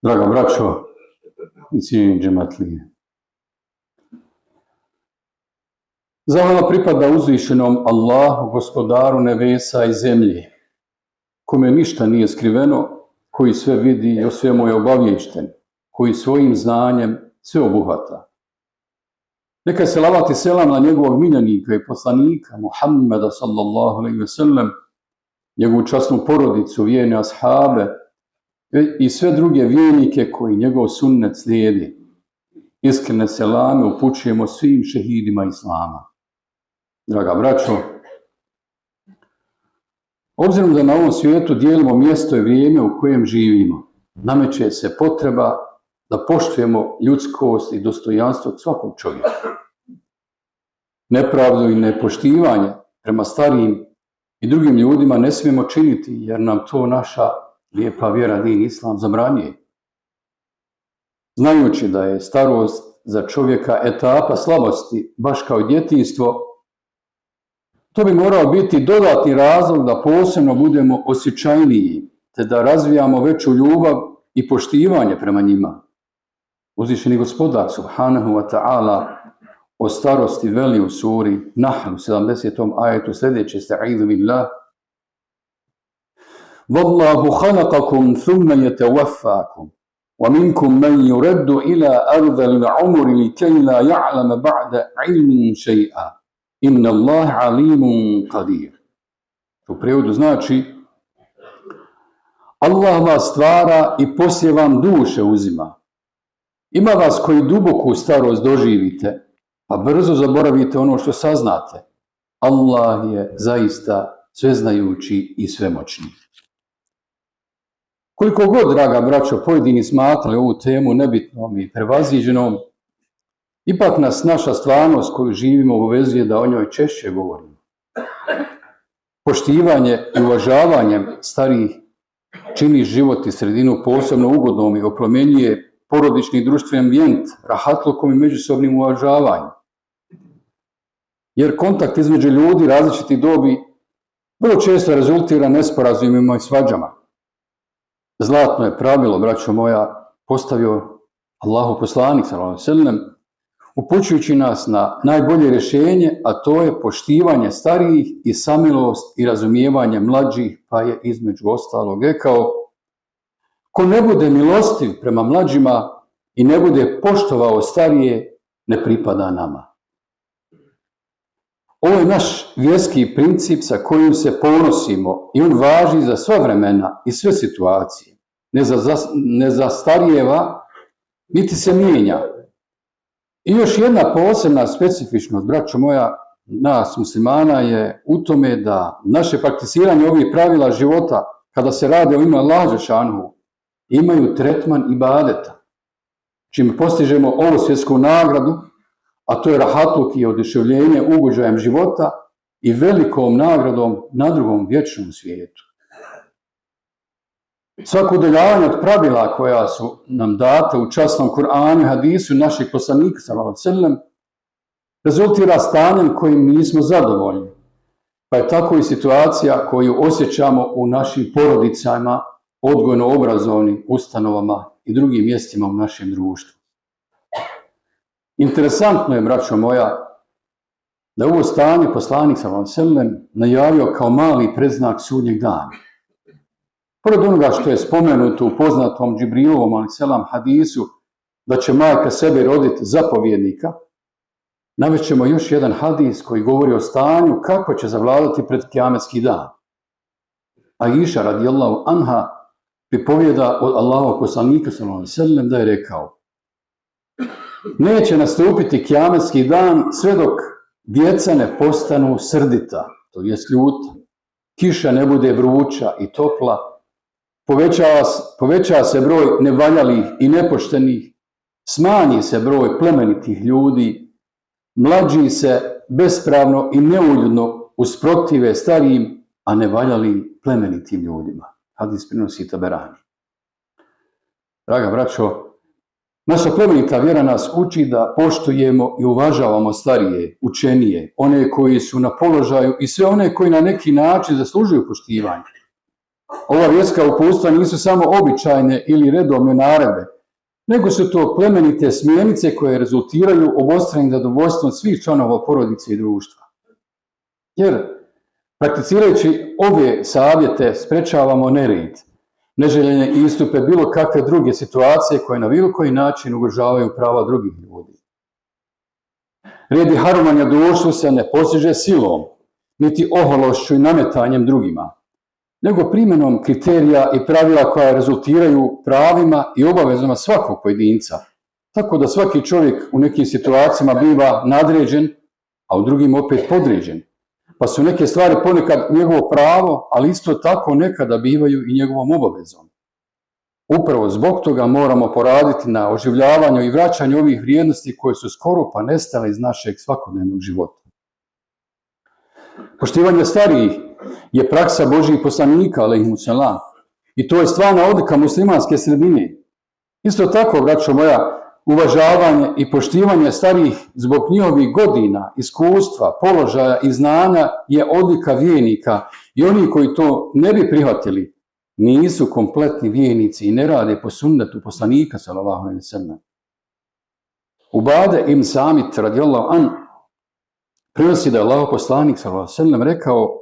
Draga braćo i cijenjeni džematlije, zahvala pripada uzvišenom Allahu, gospodaru nebesa i zemlje, kome ništa nije skriveno, koji sve vidi i o svemu je obaviješten, koji svojim znanjem sve obuhvata. Neka selavat i selam na njegovog miljenika i poslanika Muhammeda sallallahu alejhi ve sellem, njegovu časnu porodicu, vjerne ashabe i sve druge vjernike koji njegov sunnet slijedi. Iskrene selame upućujemo svim šehidima islama. Draga braćo, obzirom da na ovom svijetu dijelimo mjesto i vrijeme u kojem živimo, nameće se potreba da poštujemo ljudskost i dostojanstvo svakog čovjeka. Nepravdu i nepoštivanje prema starijim i drugim ljudima ne smijemo činiti, jer nam to naša lijepa vjera, din islam, zabranjuje. Znajući da je starost za čovjeka etapa slabosti, baš kao i djetinjstvo, to bi morao biti dodatni razlog da posebno budemo osjećajniji, te da razvijamo veću ljubav i poštivanje prema njima. Uzvišeni gospodar subhanahu wa ta'ala o starosti veli u suri Nahl 70. ajetu sljedeće: Sta'idhu billah. Wallahu khalaqakum thumma yatawaffakum wa minkum man yuraddu ila ardhil umri likay la ya'lama ba'da ilmin shay'a. Inna Allah alimun qadir. U prijevodu znači: Allah vas stvara i poslije vam duše uzima. Ima vas koji duboku starost doživite, a brzo zaboravite ono što saznate. Allah je zaista sveznajući i svemoćni. Koliko god, draga braćo, pojedini smatrali ovu temu nebitnom i prevaziđenom, ipak nas naša stvarnost koju živimo obavezuje da o njoj češće govorimo. Poštivanje i uvažavanjem starijih čini život i sredinu posebno ugodnom i oplemenjuje porodični i društveni ambijent, rahatlukom i međusobnim uvažavanjem. Jer kontakt između ljudi različitih dobi vrlo često rezultira nesporazumima i svađama. Zlatno je pravilo, braćo moja, postavio Allahu poslanik sallallahu alejhi ve sellem, upućujući nas na najbolje rješenje, a to je poštivanje starijih i samilost i razumijevanje mlađih, pa je između ostalog rekao: ko ne bude milostiv prema mlađima i ne bude poštovao starije, ne pripada nama. Ovo je naš vjerski princip sa kojim se ponosimo i on važi za sva vremena i sve situacije. Ne zastarijeva, niti se mijenja. I još jedna posebna specifičnost, braćo moja, nas muslimana je u tome da naše prakticiranje ovih pravila života, kada se radi o ime Allaha dželešanohu, imaju tretman ibadeta, čime postižemo ovu svjetsku nagradu, a to je rahatluk i oduševljenje ugođajem života i velikom nagradom na drugom vječnom svijetu. Svako udaljavanje od pravila koja su nam data u časnom Kur'anu i hadisu naših poslanika sallallahu alejhi ve sellem rezultira stanjem kojim nismo zadovoljni, pa je tako i situacija koju osjećamo u našim porodicama, odgojno-obrazovnim ustanovama i drugim mjestima u našem društvu. Interesantno je, braćo moja, da ovo stanje poslanik sallallahu alejhi ve sellem najavio kao mali predznak sudnjeg dana. Pored onoga što je spomenuto u poznatom Džibrilovom alejselam hadisu da će majka sebe roditi zapovjednika, navešćemo još jedan hadis koji govori o stanju kako će zavladati pred kijametski dan. Aisha radijallahu anha pripovijeda od Allahovog poslanika sallallahu alejhi ve sellem da je rekao: neće nastupiti kijametski dan sve dok djeca ne postanu srdita, to jest ljuta, kiša ne bude vruća i topla, poveća se broj nevaljalih i nepoštenih, smanji se broj plemenitih ljudi, mlađi se bespravno i neuljudno usprotive starijim, a nevaljali plemenitim ljudima. Hadis prenosi Taberani. Draga braćo, naša plemenita vjera nas uči da poštujemo i uvažavamo starije, učenije, one koji su na položaju i sve one koji na neki način zaslužuju poštivanje. Ova vjerska uputstva nisu samo običajne ili redovne naredbe, nego su to plemenite smjernice koje rezultiraju obostranim zadovoljstvom svih članova porodice i društva. Jer prakticirajući ove savjete sprečavamo nered, neželjene istupe bilo kakve druge situacije koje na bilo koji način ugrožavaju prava drugih ljudi. Red i harmonija društvu se ne postiže silom, niti ohološću i nametanjem drugima, nego primjenom kriterija i pravila koja rezultiraju pravima i obavezama svakog pojedinca, tako da svaki čovjek u nekim situacijama biva nadređen, a u drugim opet podređen, pa su neke stvari ponekad njegovo pravo, ali isto tako nekada bivaju i njegovom obavezom. Upravo zbog toga moramo poraditi na oživljavanju i vraćanju ovih vrijednosti koje su skoro pa nestale iz našeg svakodnevnog života. Poštivanje starijih je praksa Božjih poslanika, alejhimusselam, i to je stvarna odlika muslimanske sredine. Isto tako, braćo moja, uvažavanje i poštivanje starijih zbog njihovih godina, iskustva, položaja i znanja je odlika vjernika i oni koji to ne bi prihvatili nisu kompletni vjernici i ne rade po sunnetu poslanika sallallahu alejhi ve sellem. Ubade ibn Samit radijallahu an prenosi da je Allahov poslanik sallallahu alejhi ve sellem rekao: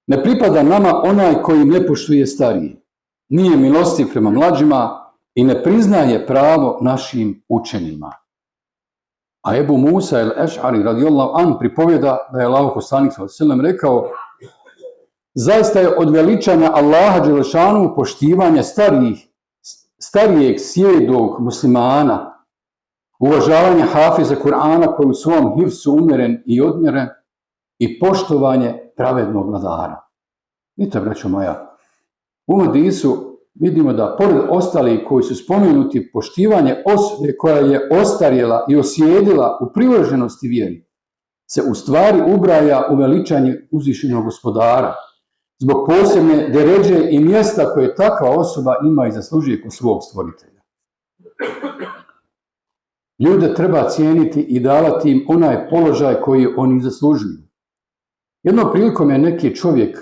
ne pripada nama onaj koji ne poštuje starije, nije milostiv prema mlađima i ne priznaje pravo našim učenima. A Ebu Musa el-Eš'ari radijallahu an pripovjeda da je Allahov poslanik sallallahu alejhi ve sellem rekao: zaista je od veličanja Allaha dželešanu poštivanje starijeg sjedog muslimana, uvažavanje hafiza Kur'ana koji u svom hifsu umjeren i odmjeren i poštovanje pravednog vladara. Vidite, braćo moja, u hadisu vidimo da pored ostalih koji su spomenuti, poštivanje osobe koja je ostarjela i osjedila u privrženosti vjeri se u stvari ubraja u veličanje uzvišenog gospodara zbog posebne deređe i mjesta koje takva osoba ima i zaslužuje kod svog stvoritelja. Ljude treba cijeniti i davati im onaj položaj koji oni zaslužuju. Jednom prilikom je neki čovjek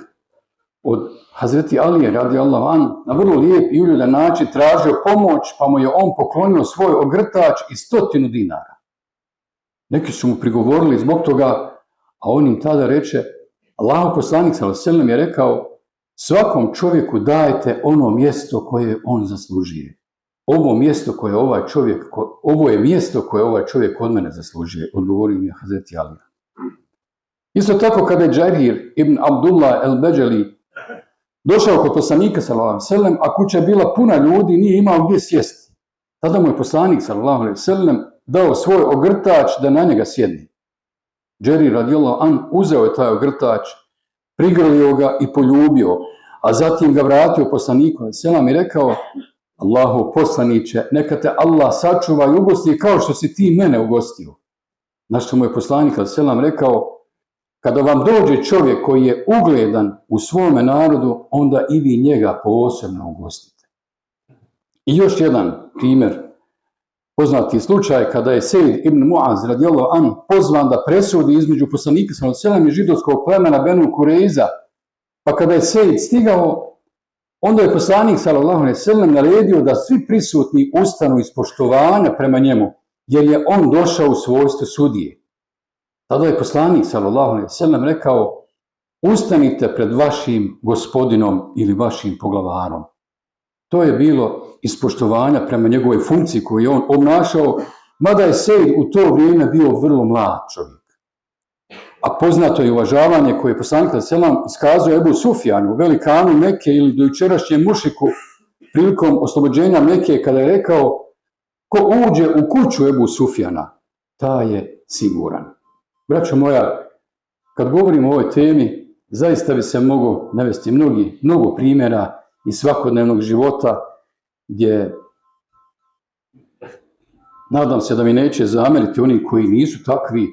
od Hazreti Alije radijallahu an na vrlo lijep i uljudan način tražio pomoć, pa mu je on poklonio svoj ogrtač i 100 dinara. Neki su mu prigovorili zbog toga, a on im tada reče: Allahov poslanik sallallahu alejhi ve sellem je rekao: svakom čovjeku dajte ono mjesto koje on zaslužuje. Ovo je mjesto koje ovaj čovjek od mene zaslužuje, odgovorio mi je Hazreti Alija. Isto tako kada je Džabir ibn Abdullah el-Beđeli došao kod poslanika sallallahu alejhi ve sellem, a kuća je bila puna ljudi, nije imao gdje sjesti. Tada mu je poslanik sallallahu alejhi ve sellem dao svoj ogrtač da na njega sjedne. Džabir radijallahu an uzeo je taj ogrtač, prigrlio ga i poljubio, a zatim ga vratio poslaniku alejhi ve sellem i rekao: Allahu poslaniče, neka te Allah sačuva i ugosti kao što si ti mene ugostio. Na što mu je poslanik alejhi ve sellem rekao: kada vam dođe čovjek koji je ugledan u svome narodu, onda i vi njega posebno ugostite. I još jedan primjer, poznati slučaj kada je Sejid ibn Muaz radijallahu an pozvan da presudi između poslanika sallallahu alejhi ve sellem i židovskog plemena Benu Kurejza, pa kada je Sejid stigao, onda je poslanik sallallahu alejhi ve sellem naredio da svi prisutni ustanu iz poštovanja prema njemu, jer je on došao u svojstvu sudije. Tada je poslanik sallallahu alejhi ve sellem rekao: ustanite pred vašim gospodinom ili vašim poglavarom. To je bilo ispoštovanja prema njegovoj funkciji koju je on obnašao, mada je Sejid u to vrijeme bio vrlo mlad čovjek. A poznato je uvažavanje koje je poslanik sallallahu alejhi ve sellem iskazao Ebu Sufjanu, velikanu Mekke ili dojučerašnjem mušiku, prilikom oslobođenja Mekke, kada je rekao: ko uđe u kuću Ebu Sufjana, taj je siguran. Braćo moja, kad govorimo o ovoj temi, zaista bi se moglo navesti mnogo primjera iz svakodnevnog života gdje, nadam se da mi neće zameriti oni koji nisu takvi,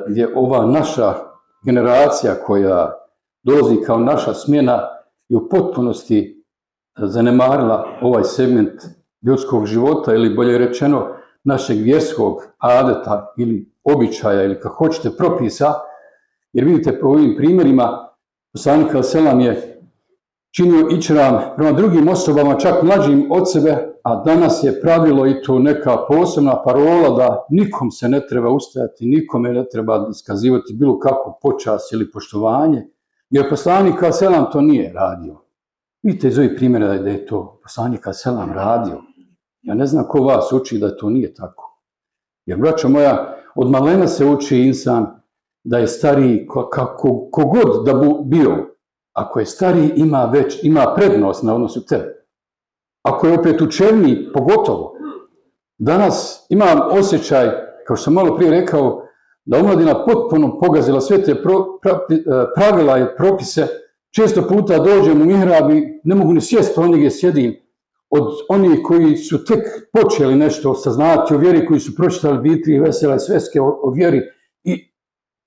gdje ova naša generacija koja dolazi kao naša smjena je u potpunosti zanemarila ovaj segment ljudskog života ili bolje rečeno našeg vjerskog adeta ili običaja ili kako hoćete propisa, jer vidite po ovim primjerima poslanik sallallahu alejhi ve sellem je činio ičram prema drugim osobama, čak mlađim od sebe, a danas je pravilo i to neka posebna parola da nikom se ne treba ustajati, nikome ne treba iskazivati bilo kakvu počast ili poštovanje, jer poslanik alejselam to nije radio. Vidite iz ovih primjera da je to poslanik alejselam radio. Ja ne znam ko vas uči da to nije tako. Jer, braćo moja, od malena se uči insan da je stariji kogod da bio. Ako je stariji, ima prednost na odnosu tebe. Ako je opet učeniji, pogotovo. Danas imam osjećaj, kao što sam malo prije rekao, da omladina potpuno pogazila sve te pravila i propise. Često puta dođem u mihrab i ne mogu ni sjesti ondje gdje sjedim. Od onih koji su tek počeli nešto saznati o vjeri, koji su pročitali Bibliju, Vesela i Sveske o vjeri i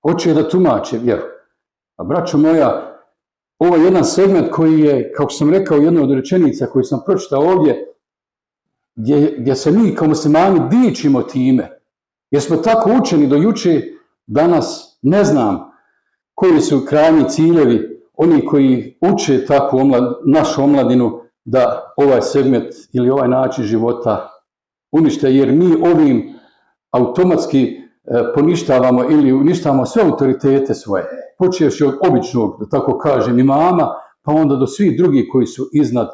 hoće da tumače vjeru. A braćo moja, ovo je jedan segment koji je, kako sam rekao, jedna od rečenica koju sam pročitao ovdje, gdje se mi kao muslimani dičimo time, jer smo tako učeni do juče, danas ne znam koji su krajnji ciljevi, oni koji uče takvu našu omladinu da ovaj segment ili ovaj način života unište, jer mi ovim automatski poništavamo ili uništavamo sve autoritete svoje, počevši od običnog, da tako kažem, imama, pa onda do svih drugih koji su iznad,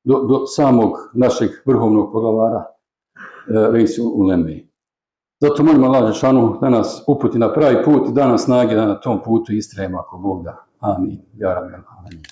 do samog našeg vrhovnog poglavara Reis Uleme. Zato molim Allah dželešanu da nas uputi na pravi put i da nas snage da na tom putu istrajemo ako Bog da. Amin. Ja rabbi, amin.